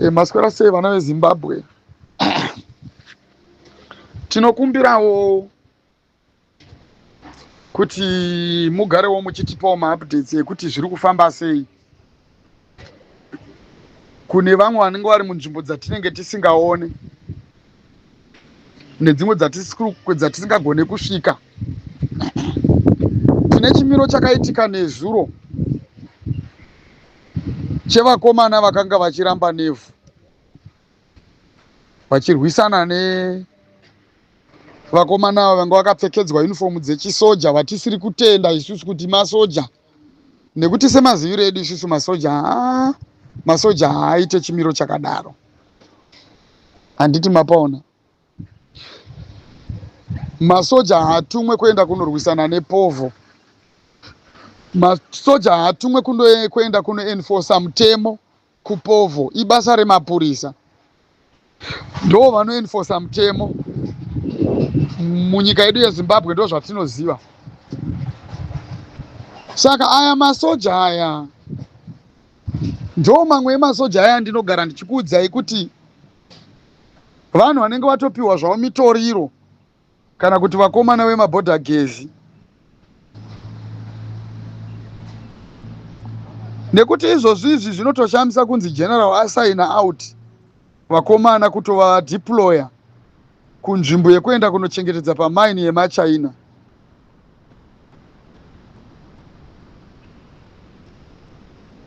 E, maswera sei vana veZimbabwe? Tinokumbirawo kuti mugarewo muchitipawo maupdates ekuti zviri kufamba sei kune vamwe vanenge vari munzvimbo dzatinenge tisingaone nedzimwe dzatisingagone kusvika. Tine chimiro chakaitika nezuro chevakomana vakanga vachiramba nevhu vachirwisana nevakomana ava vanga vakapfekedzwa unifomu dzechisoja vatisiri kutenda isusu kuti masoja, nekuti semaziviro edu isusu masoja haa masoja haaite chimiro chakadaro. Handiti mapaona? Masoja haatumwe kuenda kunorwisana nepovho. Masoja haatumwe kuenda kunoenforsa mutemo kupovho. Ibasa remapurisa, ndo vanoenforsa mutemo munyika yedu yeZimbabwe, ndo zvatinoziva. Saka aya masoja aya ndo mamwe emasoja aya ndinogara ndichikuudzai kuti vanhu vanenge vatopiwa zvavo mitoriro kana kuti vakomana vemabhodha gezi, nekuti izvozvi izvi zvinotoshamisa kunzi general asaina out vakomana kutovadeploya kunzvimbo yekuenda kunochengetedza pamaini yemaChina.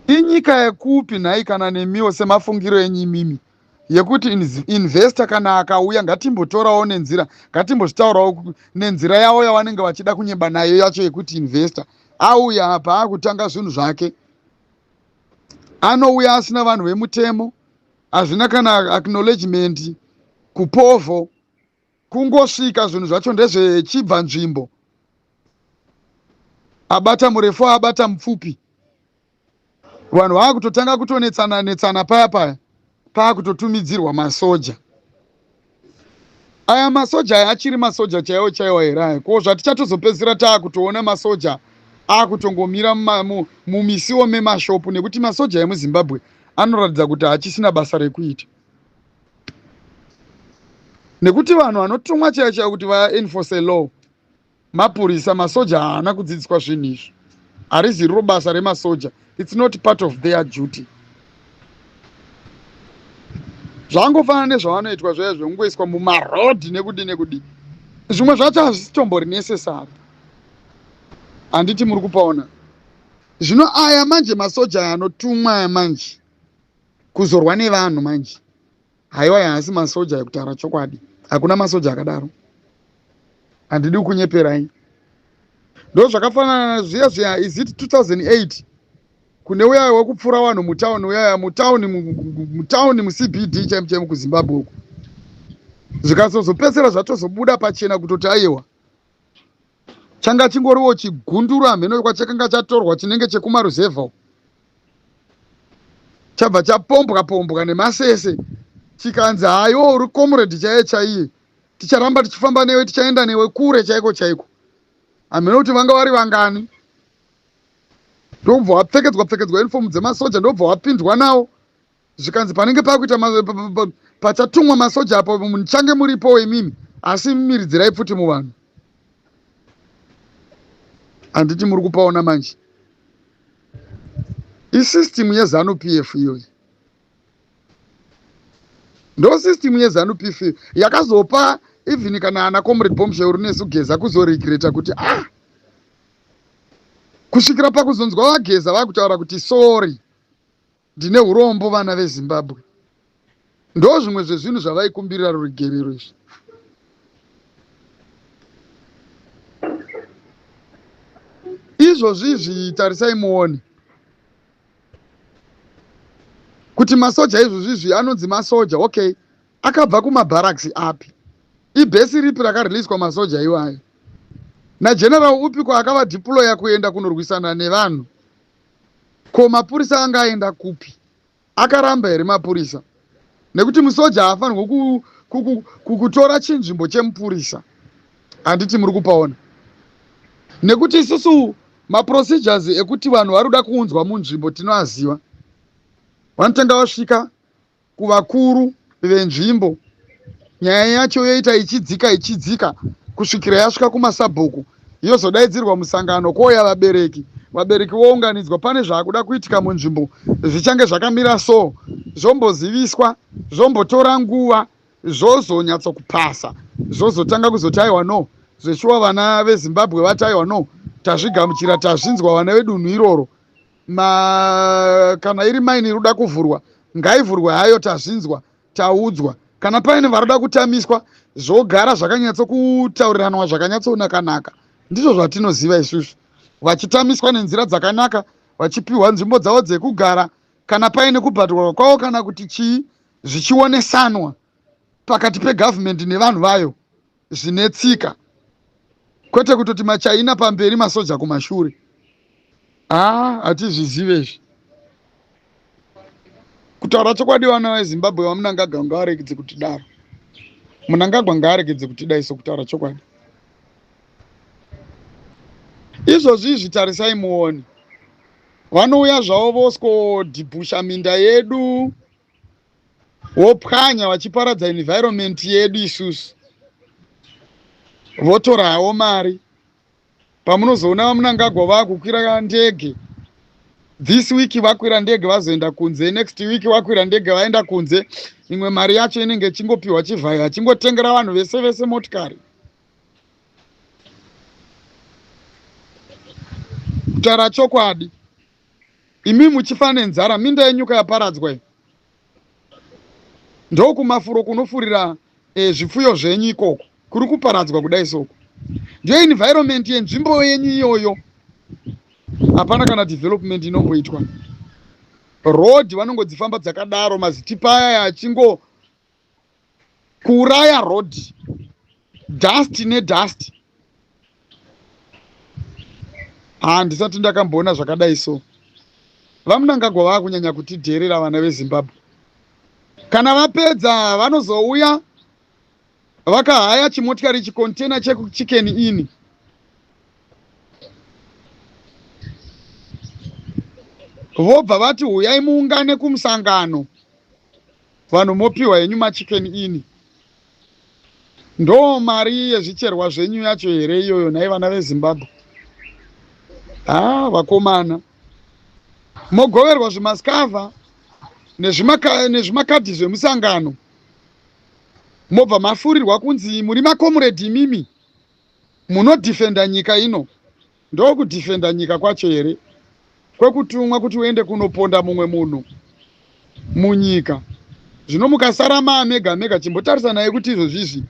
Inyika yekupi nhai kana nemiwo semafungiro enyu imimi, yekuti investor kana akauya, ngatimbotorawo nenzira, ngatimbozvitaurawo nenzira yavo yavanenge vachida kunyeba nayo yacho, yekuti investor auya apa akutanga zvinhu zvake, anouya asina vanhu vemutemo, hazvina kana acknowledgement kupovho, kungosvika zvinhu zvacho ndezvechibva nzvimbo, abata murefu abata mupfupi, vanhu vaakutotanga kutonetsana netsana paya paya, paakutotumidzirwa masoja aya. Masoja aya achiri masoja chaiwo chaiwo here aya? Ko zvatichatozopedzisira taakutoona masoja akutongomira mumisiwo memashopu, nekuti masoja emuZimbabwe anoratidza kuti haachisina basa rekuita, nekuti vanhu vanotumwa chaivo chaivo kuti vaenforce law mapurisa. Masoja haana kudzidziswa zvinhu izvi, hariziriro basa remasoja. It's not part of their duty. Zvangofanana nezvavanoitwa zvaya zvekungoiswa mumarodhi nekudi nekudi, zvimwe zvacho hazvisitombori necessary. Handiti muri kupaona? Zvino aya manje masoja aya anotumwa aya manje kuzorwa nevanhu manje, haiwa, haasi masoja ekutaura chokwadi. Hakuna masoja akadaro, handidi kunyeperai. Ndo zvakafanana zviya zviya, is it 2008, kune uya wekupfura vanhu mutauni, uyaya mutauni, mutauni muCBD chaimo chaimo kuZimbabwe uku, zvikazozopedzisira zvatozobuda pachena kutoti aiwa, changa chingoriwo chigunduru, hamheno kwachakanga chatorwa, chinenge chekumaruzevha, chabva chapombwa pombwa nemasese, chikanzi haiwo, uri comrade chaiye chaiye, ticharamba tichifamba newe, tichaenda newe kure chaiko chaiko. Hamheno kuti vanga vari vangani, ndobva wapfekedzwa pfekedzwa uniform dzemasoja, ndobva wapindwa nawo, zvikanzi panenge pakuita pachatumwa masoja apo muchange muripo imimi, asi miridzirai pfuti muvanhu. Handiti muri kupaona manje? Isystem yeZANU PF iyoyi, ndo system yeZANU PF yakazopa even kana ana Comrade Bombshell Runesu Geza kuzoregreta kuti ah, kusvikira pakuzonzwa vaGeza vakutaura kuti sorry, ndine urombo vana veZimbabwe. Ndo zvimwe zvezvinhu zvavaikumbirira ruregerero izvi. Izvozvi izvi tarisai muone kuti masoja izvozvi izvi anonzi masoja, okay, akabva kumabharaks api? Ibhesi ripi rakariliswa masoja iwayo? Nageneral upi kwaakavadeploya kuenda kunorwisana nevanhu? Ko mapurisa anga aenda kupi? Akaramba here mapurisa? Nekuti musoja haafanirwi kutora chinzvimbo chemupurisa. Handiti muri kupaona? Nekuti isusu maprocedures ekuti vanhu vari kuda kuunzwa munzvimbo tinoaziva. Vanotanga vasvika. kuvakuru venzvimbo. Nyaya yacho yoita ichidzika ichidzika kusvikira yasvika kumasabhuku, yozodaidzirwa musangano kouya vabereki, vabereki vounganidzwa. Pane zvaakuda kuitika munzvimbo zvichange zvakamira so, zvomboziviswa, zvombotora nguva, zvozonyatsokupasa, zvozotanga kuzoti aiwa no, zveshuwa vana veZimbabwe vati aiwa no, tazvigamuchira, tazvinzwa vana vedunhu iroro. Ma, kana iri maini iri kuda kuvhurwa ngaivhurwe hayo, tazvinzwa, taudzwa. Kana paine varoda kutamiswa zvogara zvakanyatsokutauriranwa zvakanyatsonaka-naka. Ndizvo zvatinoziva isusu, vachitamiswa nenzira dzakanaka, vachipiwa nzvimbo dzavo dzekugara, kana paine kubhadharwa kwavo kana kuti chii, zvichionesanwa pakati pegavhumendi nevanhu vayo zvine tsika, kwete kutoti machaina pamberi masoja kumashure. Haa, hatizvizive izvi. Kutaura chokwadi, vana veZimbabwe, vaMnangagwa ngavaregedze kutidaro. Mnangagwa ngaaregedze kutida iso, kutaura chokwadi. Izvozvi izvi tarisai muone, vanouya zvavo voskodhibhusha minda yedu, wopwanya vachiparadza environment yedu isusu, votorawo mari. Pamunozoona vaMnangagwa vakukwira ndege, this week vakwira ndege vazoenda kunze, next week vakwira ndege vaenda kunze, imwe mari yacho inenge ichingopiwa Chivhayo achingotengera vanhu vese vese motikari. Kutaura chokwadi, imi muchifa nenzara, minda yenyuka yaparadzwa iyi, ndokumafuro kunofurira zvipfuyo zvenyu ikoko kuri kuparadzwa kudai soko, ndiyo environment yenzvimbo yenyu iyoyo. Hapana kana development inomboitwa. Road vanongodzifamba dzakadaro, mazitipa aya achingo kuuraya road, dust nedust. Handisati ndakamboona zvakadai so. VaMnangagwa vakunyanya kutidherera vana veZimbabwe. Kana vapedza vanozouya vakahaya chimotikari, chikontena chekuChicken Inn, vobva vati huyai muungane kumusangano, vanhu mopiwa henyu maChicken Inn. Ndo mari yezvicherwa zvenyu yacho here iyoyo nhai vana veZimbabwe? Ha, vakomana, mogoverwa zvimaskavha nezvimakadhi zvemusangano, mobva mafurirwa kunzi muri makomuredi, imimi munodhifenda nyika ino. Ndokudhifenda nyika kwacho here kwekutumwa kuti uende kunoponda mumwe munhu munyika? Zvino mukasara maa mega mega, chimbotarisa naye kuti izvozvizvi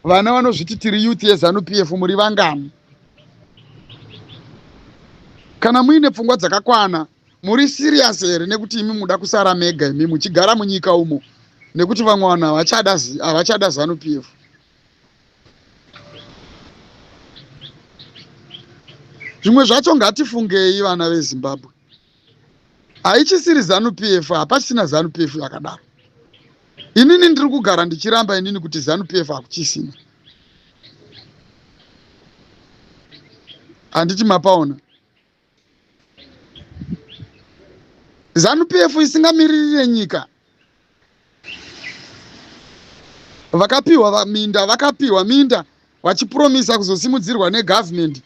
vana vanozviti tiri youth yeZANU PF muri vangani? Kana muine pfungwa dzakakwana, muri serious here nekuti imi muda kusara mega, imi muchigara munyika umo, nekuti vamwe vanhu havachada ZANU PF? Zvimwe zvacho ngatifungei vana veZimbabwe, haichisiri ZANU PF, hapachisina ZANU PF yakadaro. Inini ndiri kugara ndichiramba inini kuti ZANU PF hakuchisina. Handiti mapaona? ZANU PF isingamiririre nyika. Vakapiwa minda, vakapiwa minda vachipromisa kuzosimudzirwa negavhumendi,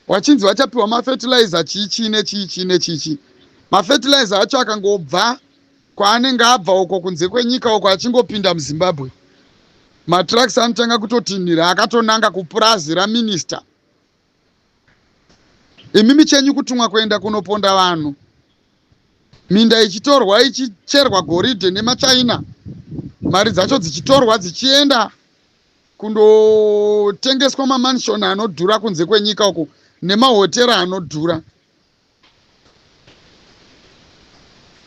vachinzi vachapiwa mafertilizer, chii chii nechii chii nechii. Mafertilizer acho akangobva kwaanenge abva uko kunze kwenyika uko, achingopinda muZimbabwe, matrucks anotanga kutotinhira akatonanga kupurazi raminista. Imimi chenyu kutumwa kuenda kunoponda vanhu, minda ichitorwa, ichicherwa goridhe nemaChina, mari dzacho dzichitorwa dzichienda kundotengeswa mamanshoni anodhura kunze kwenyika uko nemahotera anodhura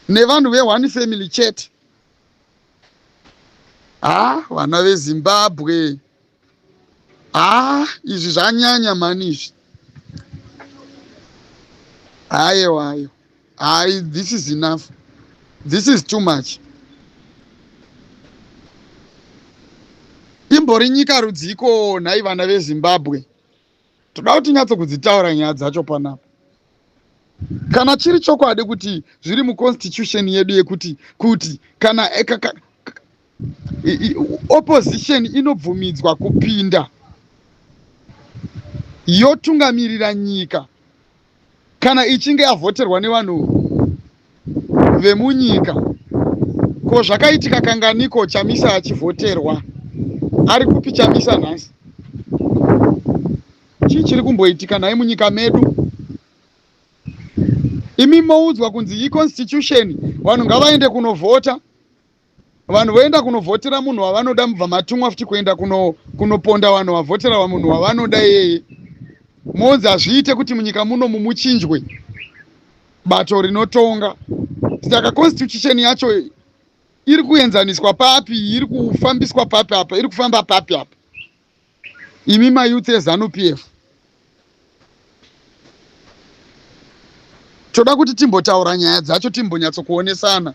nevanhu veone family chete. Ha, vana veZimbabwe, ha, izvi zvanyanya mani izvi. Aiwa, ayo, hai, this is enough, this is too much. Imbori nyika rudziko nhai vana veZimbabwe? Toda kuti nyatso kudzitaura nyaya dzacho panapa. Kana chiri chokwadi kuti zviri muconstitution yedu yekuti kuti kana eh, opposition inobvumidzwa kupinda yotungamirira nyika kana ichinge yavhoterwa nevanhu vemunyika, ko zvakaitika kanganiko Chamisa achivhoterwa? Ari kupi Chamisa nhasi? Chii chiri kumboitika nhai munyika medu? Imi moudzwa kunzi iconstitution, vanhu ngavaende kunovhota. Vanhu voenda kunovhotera munhu wavanoda, mubva matumwa futi kuenda kunoponda vanhu vavhotera munhu wavanoda iyeye. Monzi hazviite kuti munyika muno mumuchinjwe bato rinotonga. Saka constitution yacho iri kuenzaniswa papi? Iri kufambiswa papi apa? Iri kufamba papi apa? Imi mayouth eZanu PF, toda kuti timbotaura nyaya dzacho, timbonyatsokuonesana.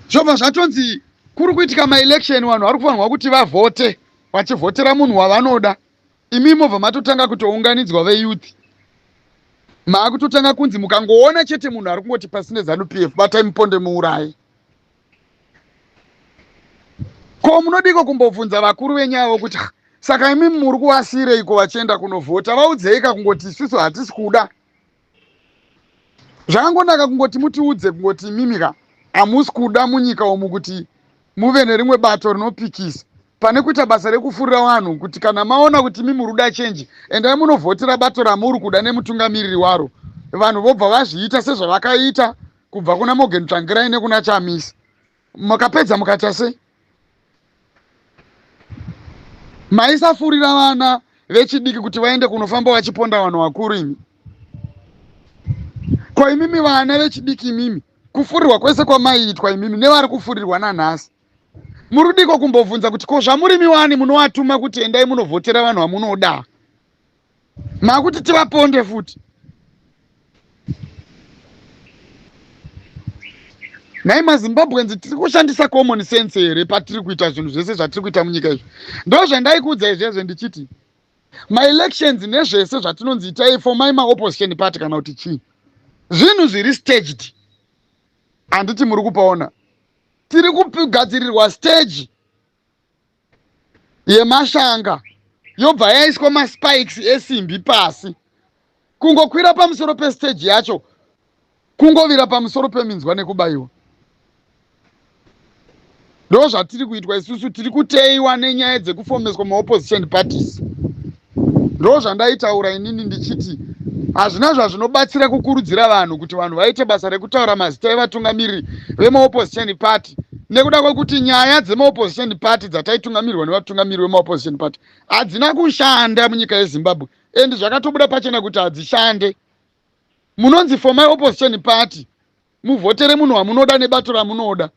Zvobva zvatonzi kuri kuitika maelection, vanhu vari kufanirwa kuti vavhote, vachivhotera munhu wavanoda. Imi mobva matotanga kutounganidzwa veyouth, maakutotanga kunzi mukangoona chete munhu ari kungoti pasi neZanu PF, batai muponde muuraye. Ko munodiko kumbobvunza vakuru venyaya vokuti ah, saka imi muri kuvasiireiko vachienda kunovhota? Vaudzeika kungoti isusu hatisi kuda. Zvakangonaka kungoti mutiudze kungoti imimi ka hamusi kuda munyika umu kuti muve nerimwe bato rinopikisa, pane kuita basa rekufurira vanhu kuti kana maona kuti imi muri kuda chenji, endai munovhotera bato ramuri kuda nemutungamiriri waro. Vanhu vobva vazviita sezvavakaita kubva kuna Morgan Tsvangirai nekuna Chamisa. Makapedza mukaita sei? Maisafurira vana vechidiki kuti vaende kunofamba vachiponda vanhu vakuru imi. Ko imimi vana vechidiki imimi, kufurirwa kwese kwamaiitwa imimi nevari kufurirwa nanhasi, muri kudiko kumbobvunza kuti ko zvamurimi wani munovatuma kuti endai munovhotera vanhu vamunoda, makuti tivaponde futi? Nhai maZimbabweans, tiri kushandisa common sense here patiri kuita zvinhu zvese zvatiri kuita munyika izvi? Ndo zvandaikuudza izvezvo ndichiti maelections nezvese zvatinonzi itai, formai maopposition party kana kuti chii, zvinhu zviri staged. Handiti muri kupaona? Tiri kugadzirirwa stage yemashanga, yobva yaiswa maspikes esimbi pasi. Kungokwira pamusoro pestage yacho kungovira pamusoro peminzwa nekubayiwa. Ndo zvatiri kuitwa isusu, tiri kuteiwa nenyaya dzekufomeswa maopposition parties. Ndo zvandaitaura inini ndichiti hazvina zvazvinobatsira kukurudzira vanhu kuti vanhu vaite basa rekutaura mazita evatungamiriri vemaopposition party, nekuda kwekuti nyaya dzemaopposition party dzataitungamirirwa nevatungamiriri vemaopposition party hadzina kushanda munyika yeZimbabwe, and zvakatobuda pachena kuti hadzishande. Munonzi formai opposition party, muvhotere munhu wamunoda nebato ramunoda.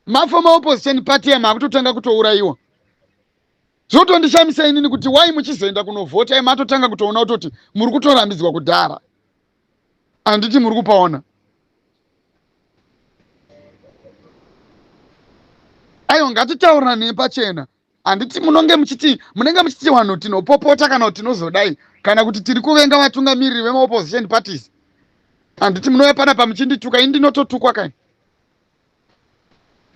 Mafoma opposition party yamaakutotanga kutourayiwa. Zvotondishamisa inini kuti wai muchizoenda kunovhota imatotanga kutoona kutoti muri kutorambidzwa kudhara. Handiti muri kupaona? Aiwa, ngatitauranei pachena. Handiti munonge muchiti, munenge muchiti vanhu tinopopota kana kuti tinozodai kana kuti tiri kuvenga vatungamiriri vemaopposition parties? Handiti munouya panapa muchindituka? Ini ndinototukwa kai?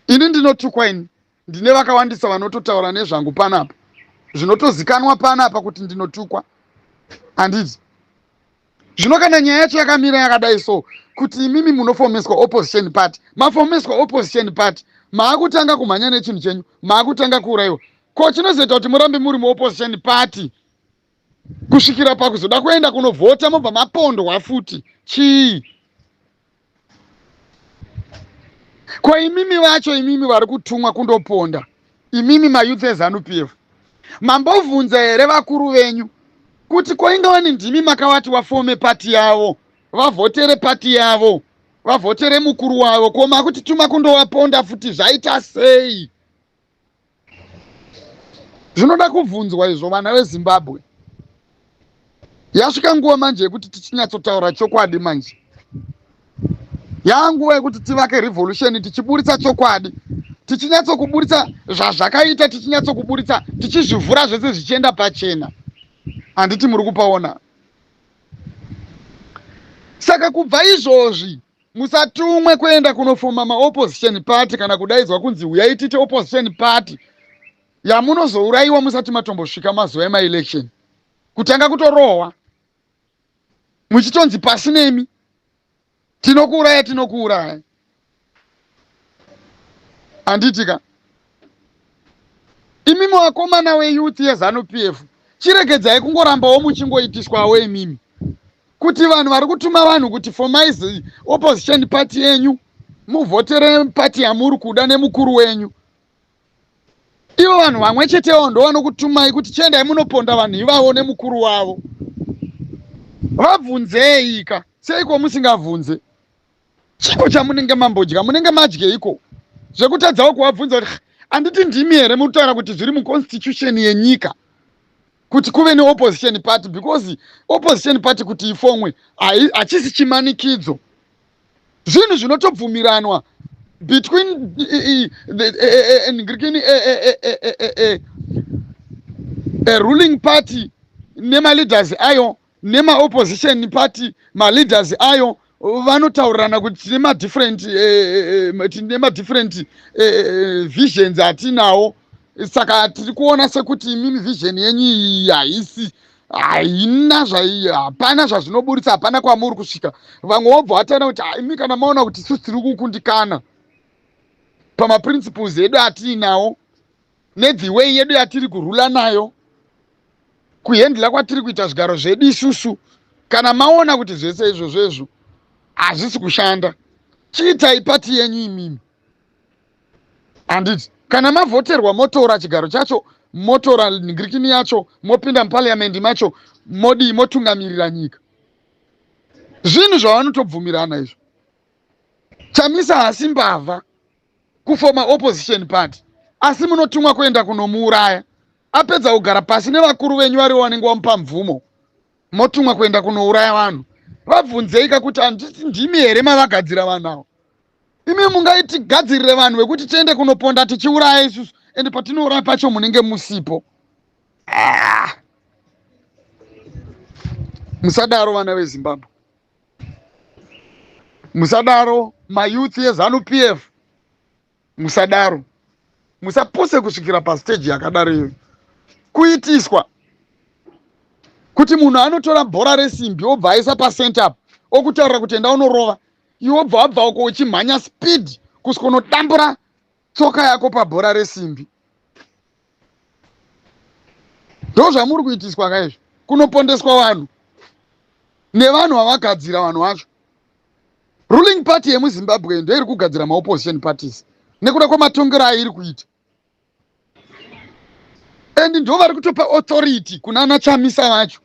Ini ndinotukwa ini. Ndine vakawandisa vanototaura nezvangu panapa, zvinotozikanwa panapa kuti ndinotukwa, handiti? Zvino kana nyaya yacho yakamira yakadai so, kuti imimi munofomeswa opposition party, mafomeswa opposition party, maakutanga kumhanya nechinhu chenyu, maakutanga kuurayiwa, ko chinozoita kuti murambe muri muopposition party kusvikira pakuzoda kuenda kunovhota mobva mapondwa futi chii? Ko imimi vacho, imimi vari kutumwa kundoponda, imimi mayouth eZanu PF, mambobvunza here vakuru venyu kuti ko ingawani ndimi makavati wafome pati yavo, vavhotere pati yavo, vavhotere mukuru wavo, ko makutituma kundovaponda futi zvaita sei? Zvinoda kubvunzwa izvo, vana veZimbabwe. Yasvika nguva manje yekuti tichinyatsotaura chokwadi manje. Yanguva yekuti tivake revolution tichiburitsa chokwadi, tichinyatsokuburitsa zvazvakaita, tichinyatsokuburitsa, tichizvivhura zvese zvichienda pachena. Handiti muri kupaona? Saka kubva izvozvi musatumwe kuenda kunofoma maopposition party kana kudaidzwa kunzi huyai tiite opposition party yamunozourayiwa musati matombosvika mazuva emaelection, kutanga kutorohwa muchitonzi pasi nemi, tinokuuraya, tinokuuraya. Handiti ka? Imimi vakomana weyouth yeZANU PF, chiregedzai kungorambawo muchingoitiswawo imimi kuti vanhu vari kutuma vanhu kuti formai opposition party yenyu, muvhotere party yamuri kuda nemukuru wenyu. Ivo vanhu vamwe chetewo ndo vanokutumai kuti chiendai munoponda vanhu ivavo nemukuru wavo. Vabvunzei ka, seiko musingabvunze? Chiko chamunenge mambodya? Munenge madyeiko zvekutadzawo kuvabvunza kuti handiti ndimi here muri kutaura kuti zviri muconstitution yenyika kuti kuve neopposition party? Because opposition party kuti ifomwe hachisi chimanikidzo, zvinhu zvinotobvumiranwa between ngirikini a ruling party nemaleaders ayo nemaopposition party maleaders ayo. Vanotaurirana kuti tine madifferent visions atinawo, saka tiri kuona sekuti imimi vision yenyu iyi haisi, haina zvai, hapana zvazvinoburitsa, hapana kwamuri kusvika. Vamwe vobva vataura kuti imi kana maona kuti isusu tiri kukundikana pamaprinciples edu atiinawo nethe way yedu yatiri kurula nayo, kuhandle kwatiri kuita zvigaro zvedu isusu, kana maona kuti zvese izvozvo izvo hazvisi kushanda, chiitai party yenyu imimi. Handiti kana mavhoterwa motora chigaro chacho, motora ngirikini yacho, mopinda muparliament macho, modii, motungamirira nyika? Zvinhu zvavanotobvumirana izvo. Chamisa hasi mbavha kufoma opposition party, asi munotumwa kuenda kunomuuraya. Apedza kugara pasi nevakuru venyu varivo vanenge vamupa mvumo, motumwa kuenda kunouraya vanhu. Vabvunzeika kuti handiti ndimi here mavagadzira vanhu avo? Imi mungaitigadzirire vanhu vekuti tiende kunoponda tichiuraya isusu, ende patinouraya pacho munenge musipo? Ah! Musadaro, vana veZimbabwe, musadaro. Mayouth yeZANU PF, musadaro, musapuse kusvikira pastage yakadaro iyoyo, kuitiswa kuti munhu anotora bhora resimbi obva aisa pacenter up, okutaurira kuti enda unorova, iwe obva wabva uko uchimhanya speed kusvika unodambura tsoka yako pabhora resimbi. Ndo zvamuri kuitiswa kaizvo, kunopondeswa vanhu nevanhu vavagadzira vanhu vacho. Ruling party yemuZimbabwe ndo iri kugadzira maopposition parties nekuda kwematongero airi kuita, and ndo vari kutopa authority kuna Chamisa vacho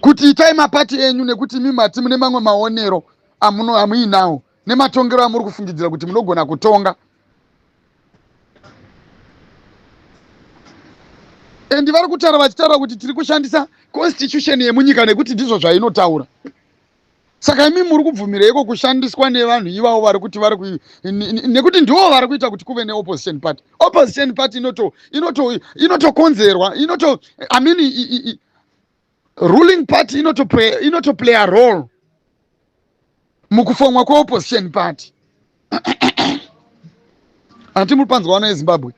kuti itai maparty enyu, nekuti imi mati mune mamwe maonero amuinawo nematongero amuri kufungidzira kuti munogona kutonga. And vari kutaura vachitaura kuti tiri kushandisa constitution yemunyika nekuti ndizvo zvainotaura. Saka imi muri kubvumireiko kushandiswa nevanhu ivavo vari kuti vari, nekuti ndivo vari kuita kuti kuve neopposition party? Opposition party inotokonzerwa, inoto, I mean, ruling party inotoplay a role mukufomwa kweopposition party. Handiti muri panzwa, vana yeZimbabwe?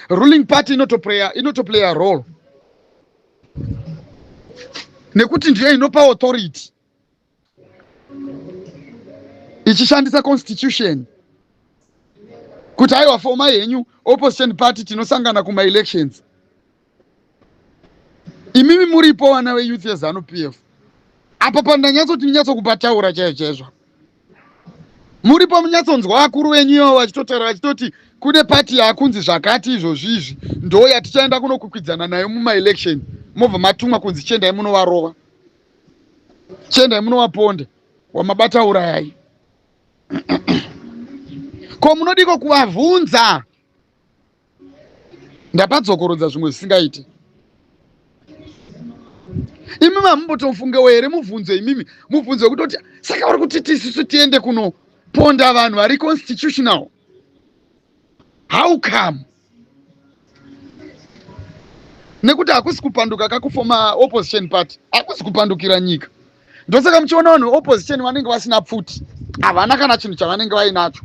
Ruling party inotoplay a role nekuti ndiyo inopa authority ichishandisa constitution kuti aiwa, foma henyu opposition party, tinosangana kumaelections. Imimi muripo, vana veyouth yeZANU PF, apa pandanyatsoti ndinyatsokupataura chaizvo chaizvo, muripo munyatsonzwa vakuru venyu ivavo vachitotaura vachitoti kune party yakunzi zvakati izvozvi izvi, ndo yatichaenda kunokwikwidzana nayo mumaelection. Mobva matumwa kunzi chiendai munovarova, chiendai munovaponda, wamabata urayai. Ko munodiko kuvabvunza? Ndapadzokorodza zvimwe zvisingaiti. Imi mamumbotofungewo here mubvunzo imimi, mubvunzo wekutoti saka vari kutiti isusu tiende kunoponda vanhu vari constitutional, how come? Nekuti hakusi kupanduka kakufoma opposition party, hakusi kupandukira nyika. Ndosaka muchiona vanhu veopposition vanenge vasina pfuti, havana kana chinhu chavanenge vainacho.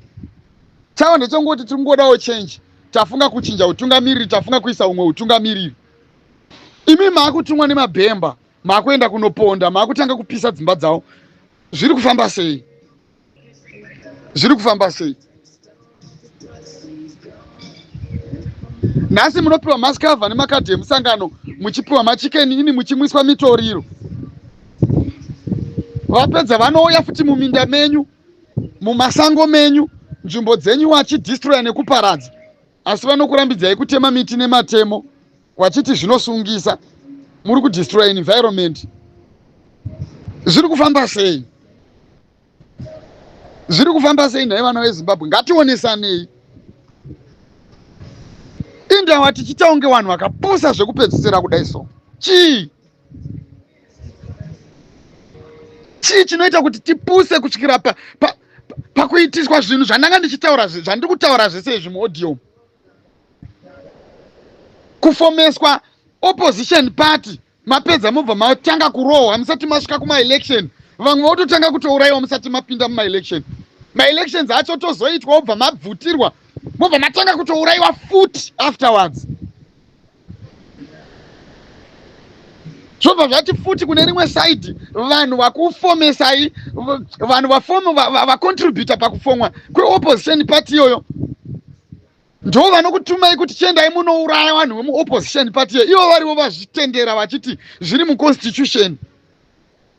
Chavo ndechongoti tiri kungodawo change, tafunga kuchinja utungamiriri, tafunga kuisa umwe utungamiriri. Imi maakutumwa nemabhemba, maakuenda kunoponda, maakutanga kupisa dzimba dzavo. Zviri kufamba sei? Zviri kufamba sei? Nhasi munopiwa maskava nemakadhi emusangano, muchipiwa machikeni ini, muchimwiswa mitoriro. Vapedza vanouya futi muminda menyu, mumasango menyu, nzvimbo dzenyu, vachidistroya nekuparadza. Asi vanokurambidzai kutema miti nematemo vachiti zvinosungisa, muri kudestroya environment. Zviri kufamba sei? Zviri kufamba sei nhai vana veZimbabwe? Ngationesanei. Indawa tichiita kunge vanhu vakapusa zvekupedzisira kudai so. Chii? Chii chinoita kuti tipuse kusvikira pakuitiswa pa, pa zvinhu zvandanga ndichitaura, zvandiri kutaura zvese izvi muaudio? Kufomeswa opposition party, mapedza mobva matanga kurohwa musati masvika kumaelection. Vamwe vototanga kutourayiwa musati mapinda mumaelection. Maelections acho tozoitwa, wobva mabvutirwa, mobva matanga kutourayiwa futi afterwards. Zvobva zvati futi kune rimwe saidi, vanhu vakufomesai, vanhu vafomu vacontributa pakufomwa kweopposition party iyoyo, ndo vanokutumai kuti chiendai munouraya vanhu vemuopposition party iyo, ivo varivo vazvitendera vachiti zviri muconstitution.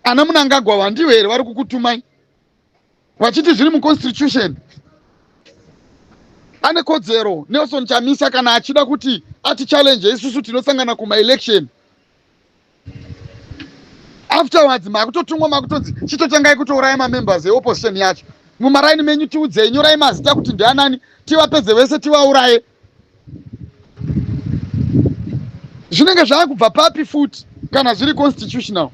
Ana Munangagwa vandivo here vari kukutumai vachiti zviri muconstitution? Ane kodzero Nelson Chamisa kana achida kuti ati challenge isusu, tinosangana kumaelection. Afterwards makutotumwa, makutonzi chitotangai kutouraya mamembers eopposition yacho mumaraini menyu. Tiudzei, nyorai mazita kuti ndianani, tivapedze vese, tivauraye. Zvinenge zvaakubva papi futi kana zviri constitutional?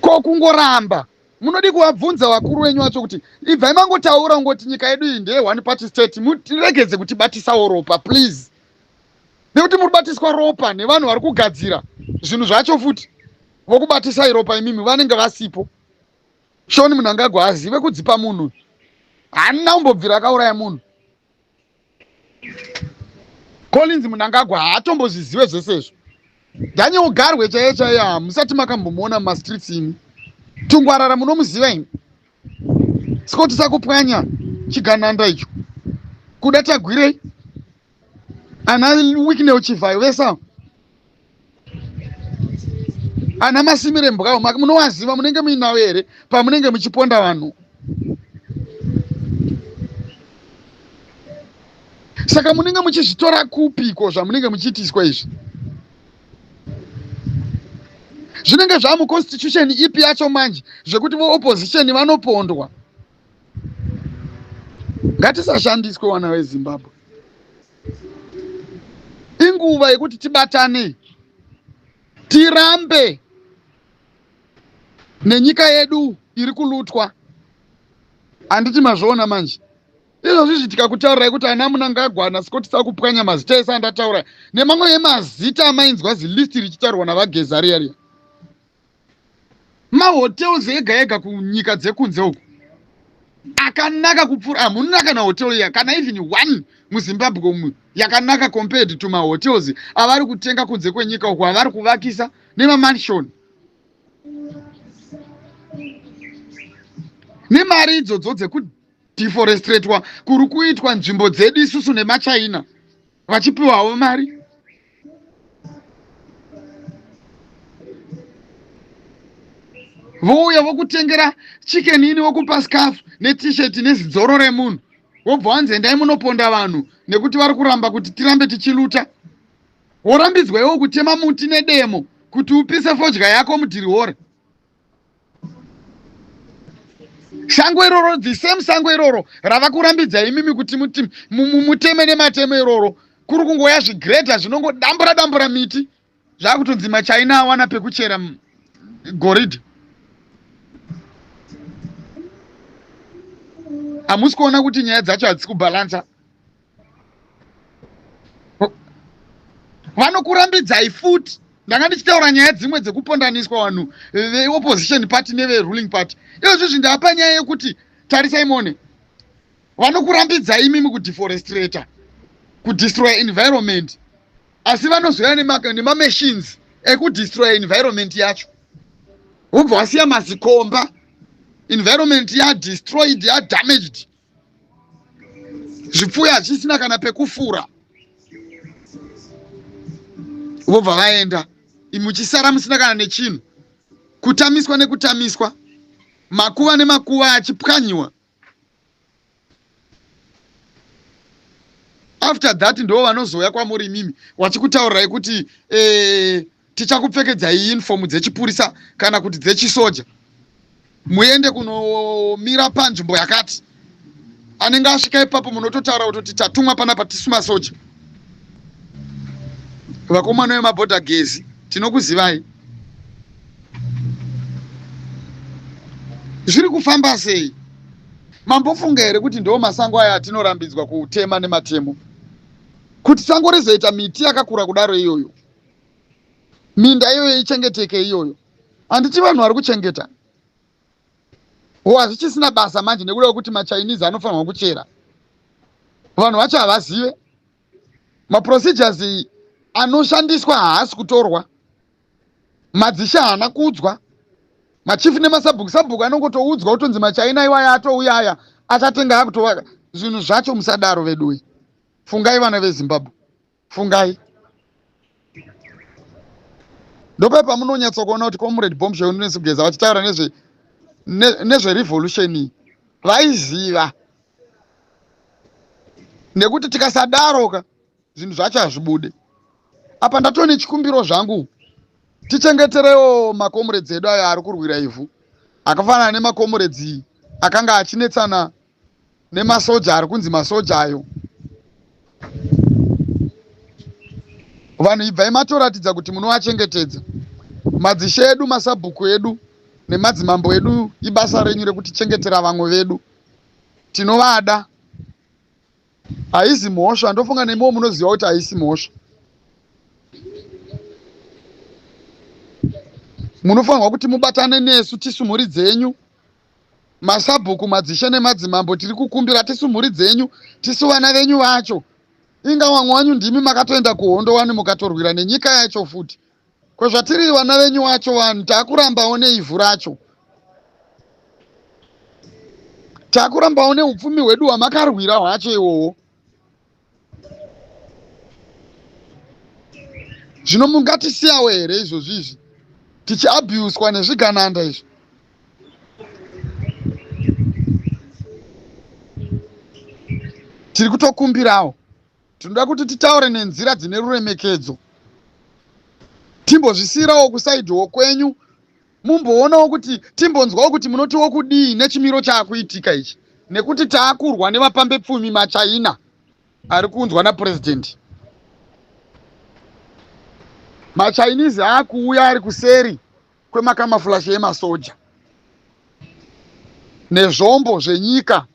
Ko kungoramba munodi kuvabvunza vakuru venyu vacho kuti ibvai mangotaura ungoti nyika yedu iyi ndeye one party state, muregedze kutibatisawo ropa please, nekuti muri kubatiswa ropa nevanhu vari kugadzira zvinhu zvacho futi. Vokubatisai ropa imimi vanenge vasipo. Shoni Munangagwa azive kudzipa munhu, haana kumbobvira akauraya munhu. Collins Munangagwa haatombozvizive zvese izvo. Daniel Garwe chaiye chaiye hamusati makambomuona mumastreets imi. Tungwarara munomuziva imi. Scott Sakupwanya chigananda icho. Kuda Tagwirei, ana Wicknell Chivhayo vese, ana Masimire Mbwawo munowaziva, munenge muinawo here pamunenge muchiponda vanhu? Saka munenge muchizvitora kupiko zvamunenge muchiitiswa izvi? Zvinenge zvamuconstitution ipi yacho manje zvekuti voopposition vanopondwa? Ngatisashandiswe vana veZimbabwe. Inguva yekuti tibatane, tirambe nenyika yedu iri kulutwa. Handiti mazviona manje izvozvi izvi? Tikakutaurirai kuti ana Munangagwa naScott Sakupwanya, mazita ese andataura nemamwe emazita amainzwa zilist richitaurwa naVaGeza riya riya, mahotels ega ega kunyika dzekunze uku akanaka kupfuura, hamuna kana hotel iya kana even one muZimbabwe umu yakanaka compared to mahotels avari kutenga kunze kwenyika uku, avari kuvakisa nemamansion nemari idzodzo dzekudeforestratwa kuri kuitwa nzvimbo dzedu isusu nemaChina, vachipiwawo mari. Vouya vokutengera Chicken Inn, vokupa scarf neT-shirt nezidzoro remunhu, wobva wanzi endai munoponda vanhu nekuti vari kuramba kuti tirambe tichiluta. Worambidzwa iwo kutema muti nedemo kuti upise fodya yako mudhirihore. Sango iroro, the same sango iroro rava kurambidza imimi kuti muteme nematemo iroro, kuri kungoya zvigreda zvinongodambura dambura miti, zvakutonzi maChina awana pekuchera goridhe. Hamusi kuona kuti nyaya dzacho hadzisi kubhalansa? Vanokurambidzai futi. Ndanga ndichitaura nyaya dzimwe dzekupondaniswa vanhu veopposition party neveruling party. Izvozvi ndapa nyaya yekuti tarisai muone, vanokurambidzai imimi kudeforestrator, kudestroya environment, asi vanozouya nemamachines ekudestroya environment yacho, wobva wasiya mazikomba, environment yadestroyed, yadamaged, zvipfuyo hazvisina kana pekufura, vobva vaenda, muchisara musina kana nechinhu, kutamiswa nekutamiswa, makuva nemakuva achipwanyiwa. After that ndo vanozouya kwamuri imimi vachikutaurirai kuti eh, tichakupfekedzai uniform dzechipurisa kana kuti dzechisoja, muende kunomira panzvimbo yakati. Anenge asvika ipapo munototaura kutoti tatumwa panapa tisu masoja. Vakomana vemabhodha gezi, tinokuzivai. Zviri kufamba sei? Mambofunga here kuti ndo masango aya atinorambidzwa kutema nematemo, kuti sango rizoita miti yakakura kudaro iyoyo, minda iyoyo ichengeteke iyoyo? Handiti vanhu vari kuchengeta ho, hazvichisina basa manje nekuda kwekuti maChinese anofanirwa kuchera. Vanhu vacho havazive maprocedures anoshandiswa, haasi kutorwa. Madzishe haana kuudzwa, machifu nemasabhuku. Sabhuku anongotoudzwa kutonzi maChina iwaya atouya aya, achatenga, akutovaka zvinhu zvacho. Musadaro veduwe, fungai vana veZimbabwe, fungai. Ndopai pamunonyatsokuona kuti Comrade Bombshell Nesugeza vachitaura nezverevolution iyi vaiziva, nekuti tikasadaroka zvinhu zvacho hazvibude. Apa ndatone chikumbiro zvangu, tichengeterewo makomuredzi edu ayo ari kurwira ivhu, akafanana nemakomuredzi akanga achinetsana nemasoja ari kunzi masoja ayo. Vanhu ibvai matoratidza kuti munovachengetedza. Madzishe edu, masabhuku edu nemadzimambo edu, ibasa renyu rekutichengetera vamwe vedu, tinovada. Haizi mhosva, ndofunga nemiwo munoziva kuti haisi mhosva. Munofanirwa kuti mubatane nesu tisu mhuri dzenyu. Masabhuku, madzishe nemadzimambo, tiri kukumbira, tisu mhuri dzenyu, tisu vana venyu vacho. Inga vamwe wanyu ndimi makatoenda kuhondo wani, mukatorwira nenyika yacho futi. Kwezvatiri vana venyu wacho, vanhu taakurambawo neivhu racho, taakurambawo neupfumi hwedu hwamakarwira hwacho iwowo. Zvino mungatisiyawo here izvozvi izvi tichiabhuswa nezvigananda izvi? Tiri kutokumbirawo, tinoda kuti titaure nenzira dzine ruremekedzo, timbozvisiyirawo kusaidhiwo kwenyu, mumboonawo kuti, timbonzwawo kuti munotiwo kudii nechimiro chaakuitika ichi, nekuti taakurwa nevapambepfumi maChina ari kuunzwa napurezidendi. MaChinese aakuuya ari kuseri kwemakamafulashi emasoja nezvombo zvenyika.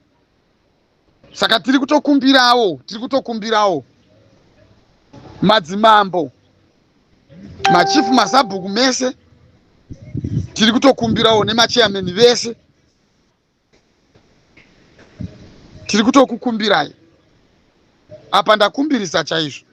Saka tiri kutokumbirawo, tiri kutokumbirawo madzimambo, machifu, masabhuku mese, tiri kutokumbirawo nemachairman vese, tiri kutokukumbirai. Apa ndakumbirisa chaizvo.